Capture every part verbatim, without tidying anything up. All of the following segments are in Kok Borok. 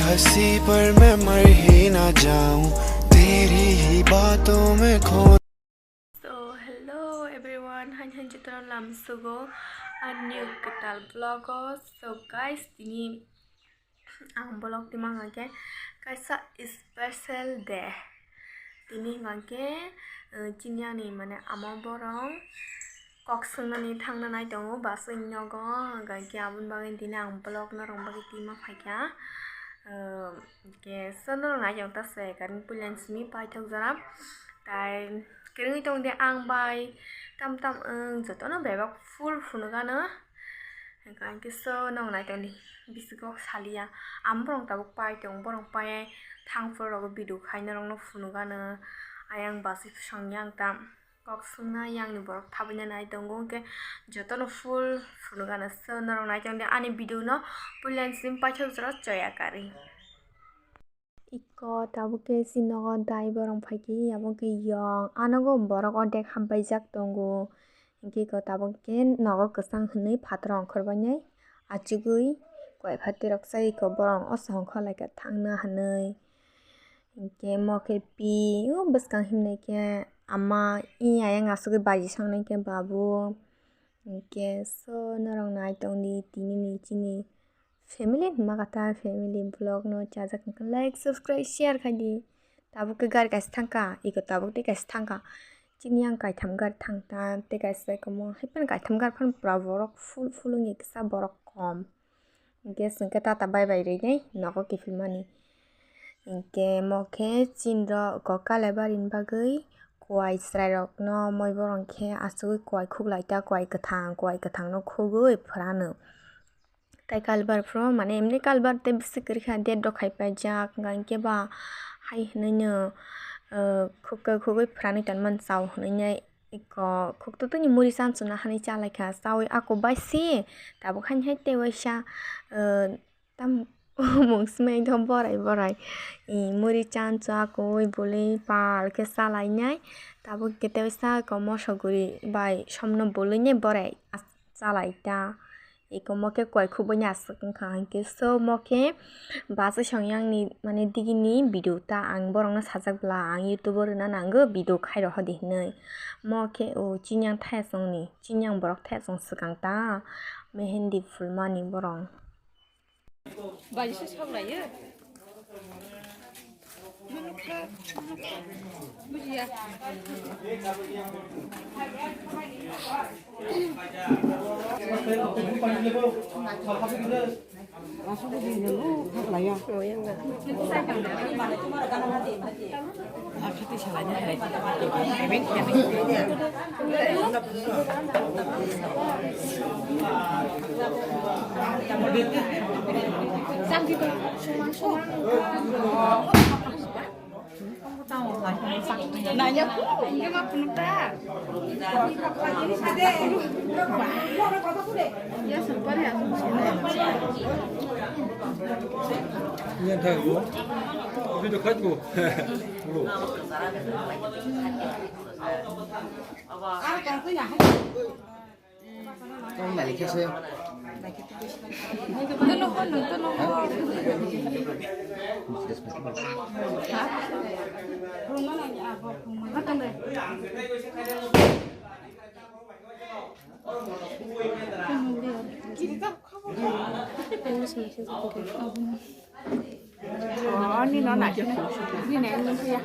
हंसी पर मैं मर ही ना जाऊं, तेरी ही बातों में खो। So, hello everyone, hain hain chitro lam sugo a new kwtal vlog o. So guys, tini ang vlog twi mang khe kaisa special day. Tini hwnkha khe, eh, chini ani mane ama borok kok swngnani thangna nai tongo bus ni nogo, hwnkha khe aboni bagwi tini ang vlog norok bagwi twi ma phaikha. Eh, hwnkhe so norok nai tong ta se gari puila simi paithak jora. Tai kwrwngwi tong de ang bai tam tam wng jotono bebak full phunukano. Hwnkha khe so norok nai tong di. Bisingo saliya. Ang borok tabuk pai tongo, borok pai thang phuru rogo video khai norokno phunukano. Ayang bus songya ang tam kok swngna yangni borok thabaina nai tongo, hwnkhe jotono full phunukano. So norok nai tong di ani video no puila simi paithak jora choya kari. Iko tabuk khe chini nogo dai borok phaikhe, abo khe yong. A nogo borok ordek hambai jak tongo. Hwnkhe iko tabuk khe nogo kwchang hwnwi phataro ongkhorbainai achugwi koi phatwi rok chai iko borok oso ongkhorlaikha thangna hwnwi. Hwnkhe mo khe pi o bwskang himnai khe ama i ayang asugwi baji sangnai khe babu. Hwnkhe so norok nai tong di tini ni chini family hwnma khe ta family vlog no chajak wngkha like, subscribe, share khai di. Tabuk khe gari kaisa thangkha, iko tabuk tei kaisa thangkha. Chini yang kaitham gari thang ta tei kaisa iko mo hai phano kaitham gari phano pura borok full full wngya kisa borok kom. Hwnkhe chwng khe tata bye bye rwi nai nogo kiphilmani. Hwnkhe mo khe chini rok kok Kalaibarini bagwi kuai chwrai rokno moi borok khe asugwi kuai khuklai ta, kuai kwthang, kuai kwthangno khugwi phrano. Tai Kalaibar phuru mane emni Kalaibar tei bisi kwrwi kha, date rok khai paijak, hwnkhe ba hai hwnwi no, eh, khuk-, khugwi phranwi tonmani chao hwnwi nai iko khuk totoni muri chanchuna hani chalaikha, chaui ako bai si tabuk haini hai tei waisa, eh, tam mung swmai tho borai borai, eh, muri chanchu akui bwlwi pal khe chalainai, tabuk khe tei waisa iko moso guri bai somno bwlwi nai borai chalai ta. Iko mo khe kuai khubui ni aswk wngkha, hinkhe so mo khe bachai song yang ni mane digi ni video ta ang borok no sajak bwla ang YouTube o rwna nango video khai rw hodi hinui. Mo khe o chini yang thaya chong ni, chini yang borok thaya chong swkang ta mehendi phulmani borok. Baji se sok lai ye. Tong nai khe se. Oh, ni no na. Ni ne ni ya.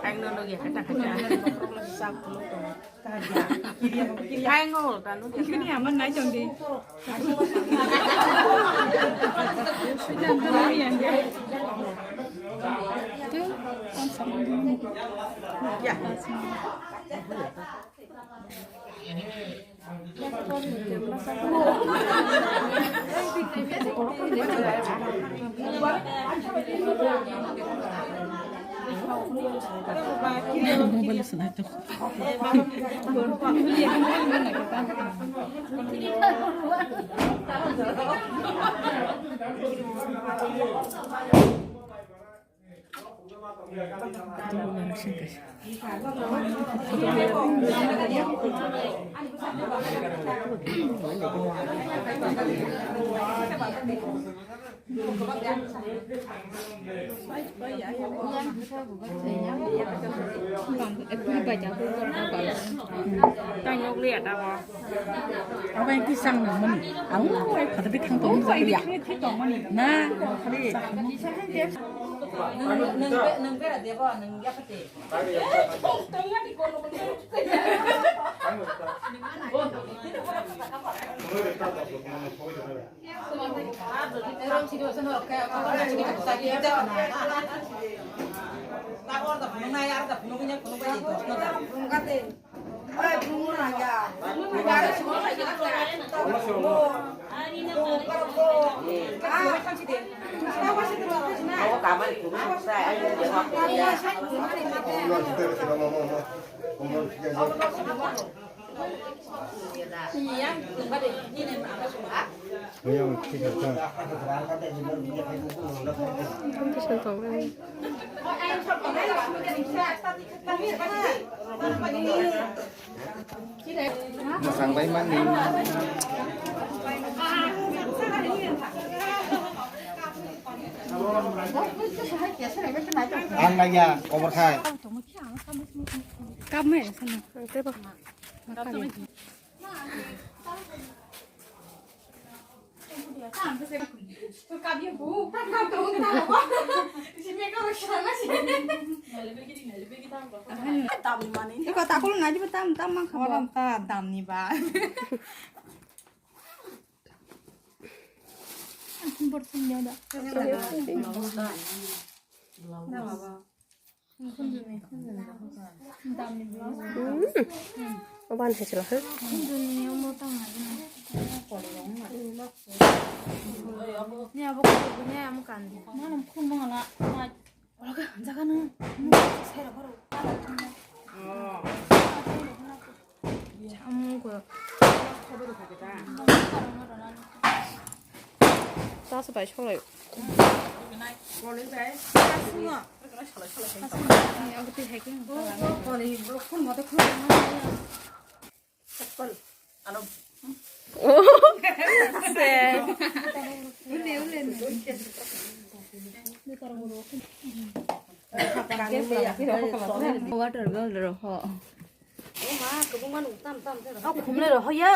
Ang no logi kata kata. Ang no ta logi. Ini aman nai jong di. Jangan yang dia. Tuh, kan sama. Ya. Tang yok liya ta bo. Abo yang kisang nang mani. Au, ai kata bithang tong jak liya. Na, khali. Nang bera debo, nang yapate. Mwsang bai mani. Ang naiya, koborthai. Kap me, sana. Tebo. Iko takul na jiba tam tam mang khabo. Orang ta dam ni ba. Aku bersin dia dah. Oban hai sila ha. Ni abo ko ni amo kandi. Mana khun mangala. Ola ka jaga no. Sai ra baro. Samu ko. Sa sa bai solai. Ang twi hai khe. Ano. Oh, se. Water bottle ho. O ma, kwbangma nuk tam tam se. O khumle rohoya.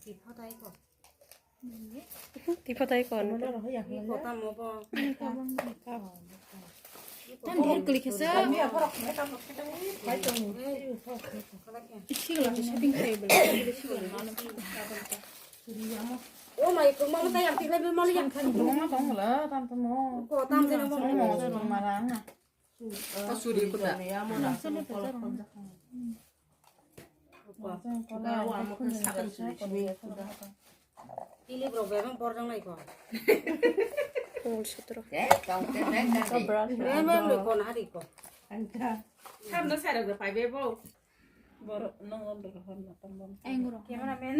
Tiphatai ko. Tiphatai ko. Iko tam obo. Tan dher klik khesa. Isi gala shopping table. O mai ko ma ta yang tiklai be mali yang. Tong tong la tam tam mo. Ko tam se mo. Mo marang. Kasuri kuda. Tili bro bebang borjang lai ko. Tungul sutro. Bebang lai ko na hari ko. Sam no sara da pai bebo. Bor no on do hon na tam bom. Engro. Cameraman.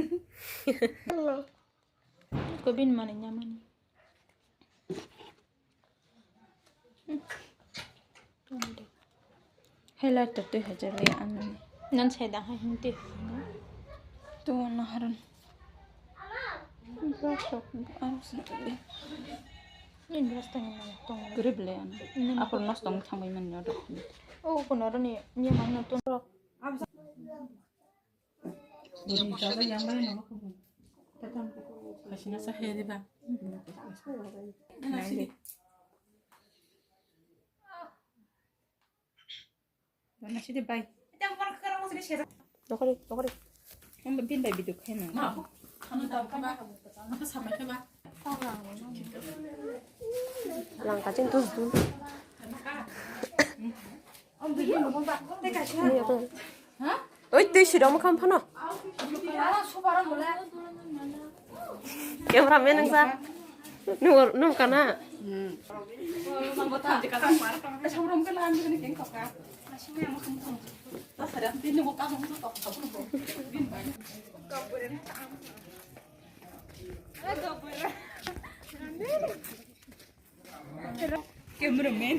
Ko bin mani nyamani. Highlight to twi hajar le anani. Nan sai da hai hin twi. To na haran. Bro sok ang sa twi. Ni dress tong na tong. Gurib le ano. Ni Apor nos tong thangbai man no dok. O kono ro ni ni mang no tong. Kasina sa he diba. Dona sidi bai. Nokori, nokori. Ang bin bai biduk khai nang. Ano tau kama. Ano samai kama. Lang kachin tus dun. Ang bin mo ba. Teka siya. Ha? Oi, twi sirok mwkhang phano. Camera man wngsa. Nung, nung kana? Cameraman.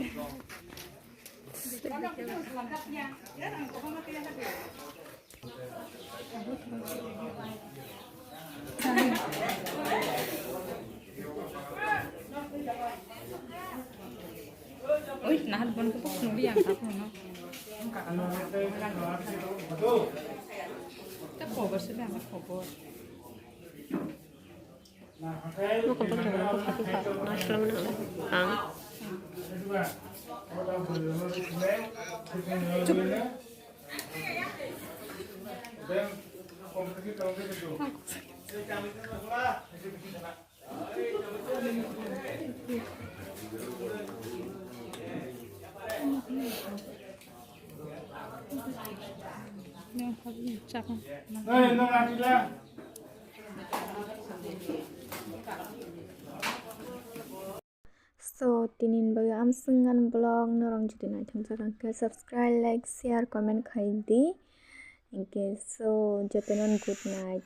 Oi, nahal bon ko pok nuli yang tak no. Tak cover sih, tak cover. Nokam pagi jaga nokam pagi kha, naislam na ang. Hey, no, Atila. So, tinin bagwi amswng ani vlog norok jodi naithok jak khe subscribe, like, share, comment khai di. Hinkhe so, jotono good night.